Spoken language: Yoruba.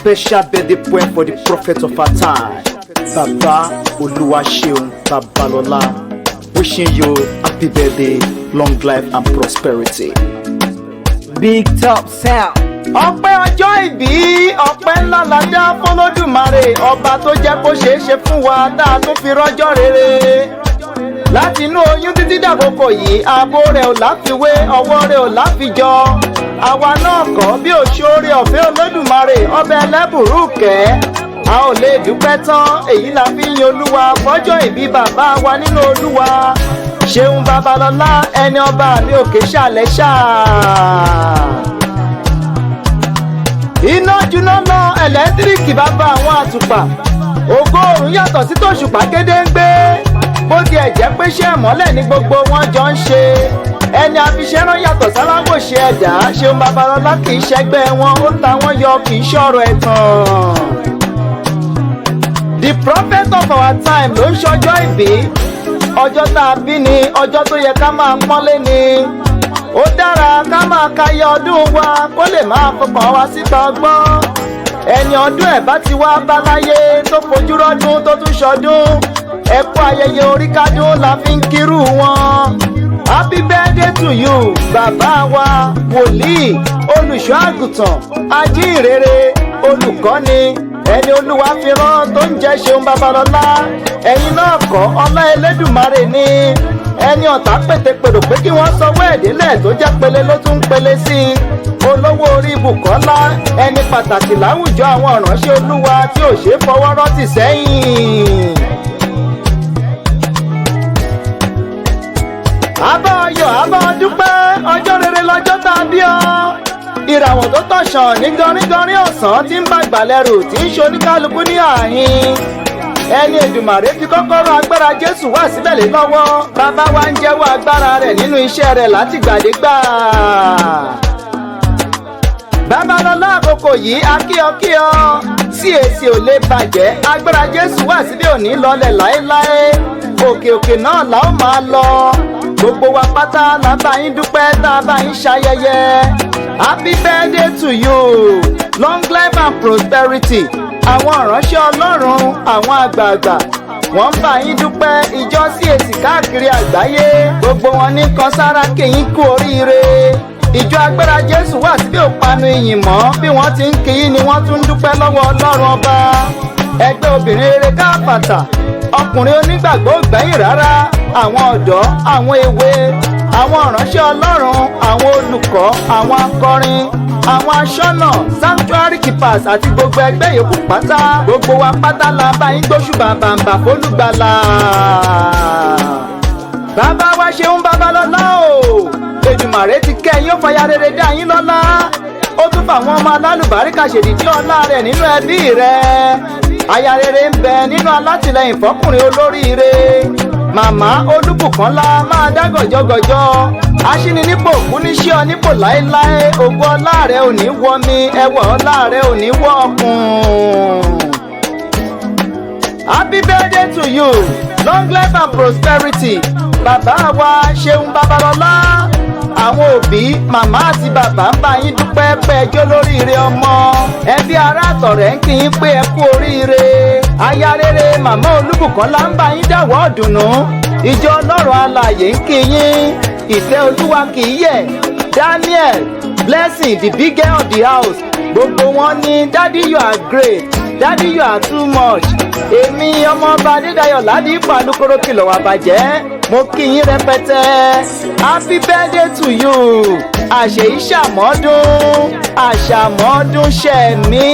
Special birthday poem for the prophet of our time, Baba Oluwaseun Babalola. Wishing you happy birthday, long life and prosperity. Big Top Sound. Ọpẹ́ ọjọ́ ìbí, ọpẹ́ ńlá la dá f'Olódùmarè, ọba tó jẹ́ kó ṣeé ṣe fún wa tá a tún fi rọ́jọ́ rere. Láti inú oyún títí dàkókò yìí, ààbò rẹ̀ ò láfiwé, ọwọ́ rẹ̀ ò láfijọ́. Àwa náà kọ́ bí òṣòre ọ̀fẹ́ Olódùmarè, ọbẹ̀ ẹlẹ́bùrú kẹ́. A ò lè dúpẹ́ tán, èyí la fi ń yin Olúwa fọ́jọ́ ìbí bàbá wa nínú Olúwa, Ṣeun Babalọ́lá, ẹni ọba mi òkè ṣàlẹ̀ ṣáà. Iná juná lọ, ẹ̀lẹ́tíríkì bàbá àwọn àtùpà. Ògo òrùn yàtọ̀ sí tòṣùpá gédéǹgbé, bó tiẹ̀ jẹ́ pé ṣé ìmọ́lẹ̀ ní gbogbo wọn jọ ń ṣe. Ẹni àfiṣẹ́rán yàtọ̀ sáláwòṣe ẹ̀dá. Ṣeun Babalọ́lá kì í ṣẹgbẹ́ wọn, ó ta wọ́n yọ, kì í ṣọ̀rọ̀ ẹ̀tàn. The prophet of our time ló ń ṣọjọ́ ìbí. Ọjọ́ tá a bí ni ọjọ́ tó yẹ ká máa pọ́nlé ni. Ó dára ká máa kayé ọdún wa, kó lè máa fọkàn wa síta ọgbọ́n. Ẹni ọdún ẹ̀ bá ti wá bá láyé, tó fojú rọ́dún, tó tún ṣọdún, ẹ kú ayẹyẹ orí kádùn la fi ń kírú wọn. Happy birthday to you, bàbá wa, wòlíì, olùṣọ́ àgùntàn, ajíhìnrere, olùkọ́ni, ẹni Olúwa fi rán tó ń jẹ́ Ṣeun Babalọ́lá. Ẹ̀yin náà kọ́, ọlá Elédùmarè ni. Ẹni ọ̀tá pètèpèrò pé kí wọ́n sọwọ́ ẹ̀dínlẹ̀, tó jẹ́ pele ló tún ń pele sí i. Olówó orí Bùkọ́lá, ẹni pàtàkì láwùjọ àwọn ìránṣẹ́ Olúwa tí ò ṣeé fọwọ́ rọ́tì sẹ́yìn. Abá ọyọ̀, abá ọdúpẹ́, ọjọ́ rere lọ́jọ́ tá a bí ọ. Ìràwọ̀ tó tọ̀sán ní gọrígọrí ọ̀sán, tí ń bá gbàlẹ́rù, tí ń ṣe oníkálukú ní àhín. Ẹni Èdùmàrè fi kọ́kọ́rọ́ agbára Jésù wá síbẹ̀ lé lọ́wọ́, bàbá wa ń jẹ́wọ́ agbára rẹ̀ nínú iṣẹ́ rẹ̀ látìgbàdégbà. Babalọ́lá, àkókò yìí akíọkíọ, CAC ò lè bàjẹ́. Agbára Jésù wà síbí, òní lọlẹ̀ láéláé. Òkè òkè náà la ó máa lọ. Gbogbo wa pátá la bá yín dúpẹ́, tá a bá yín ṣayẹyẹ. Happy birthday to you, long life and prosperity. Àwọn ìránṣẹ́ Ọlọ́run, àwọn àgbààgbà, wọ́n ń bá yín dúpẹ́. Ìjọ CAC káàkiri àgbáyé, gbogbo wọn ní kan sára kí yín kú oríire. Ìjọ Agbára Jésù wà síbí òpanu ìyìn mọ́. Bí wọ́n ti ń kí yín ni wọ́n tún ń dúpẹ́ lọ́wọ́ Ọlọ́run ọba. Ẹgbẹ́ obìnrin rere káàpàtà, ọkùnrin onígbàgbọ́ ògbẹ́yìn rárá, àwọn ọ̀dọ́, àwọn èwe, àwọn ìránṣẹ́ Ọlọ́run, àwọn olùkọ́, àwọn akọrin, àwọn aṣọ́nà, sanctuary keepers àti gbogbo ẹgbẹ́ yòókù pátá, gbogbo wa pátá la bá yín gbóṣùbà bàǹbà fólùgbàlà. Bàbá wa Ṣeun Babalọ́lá o, Èdùmàrè ti kẹ́ yín, ó fàyà rere dá yín lọ́lá, ó tún fàwọn ọmọ alálùbáríkà ṣèdídí ọlá rẹ̀ nínú ẹbí rẹ̀. Aya rere ń bẹ nínú alátìlẹyìn fọkùnrin olóríire. Màmá Olúbùkọ́lá máa dá gọ̀jọ́gọ̀jọ́ aṣíninípò kú níṣẹ́ ọ nípò láéláé. Ògo ọlá rẹ̀ ò ní wọmi, ẹwà ọlá rẹ̀ ò ní wọ ọkùn. Happy birthday to you, long life and prosperity, bàbá wa Ṣeun Babalọ́lá. Àwọn òbí, màmá àti bàbá ń bá yín dúpẹ́ pé ẹjọ́ lóríire ọmọ. Ẹbí, ará, àtọ̀rẹ́ ń kí yín pé ẹ kú oríire. Aya rere, màmá Olúbùkọ́lá, ń bá yín dáwọ́ ọ̀dùnnú. Ìjọ Ọlọ́run alààyè ń kí yín. Ìfẹ́ Olúwa kì í yẹ̀. Daniel, Blessing, the big girl of the house, gbogbo wọn ní, "Daddy, you are great. Daddy, you are too much." Èmi ọmọọba Adédayọ̀ Ládìí Pàlùkòrò kìlọ̀ wà bàjẹ́, mo kí yín rẹpẹtẹ. Happy birthday to you. Àṣèyí ṣàmọ́dún, àṣàmọ́dún ṣẹ̀mí.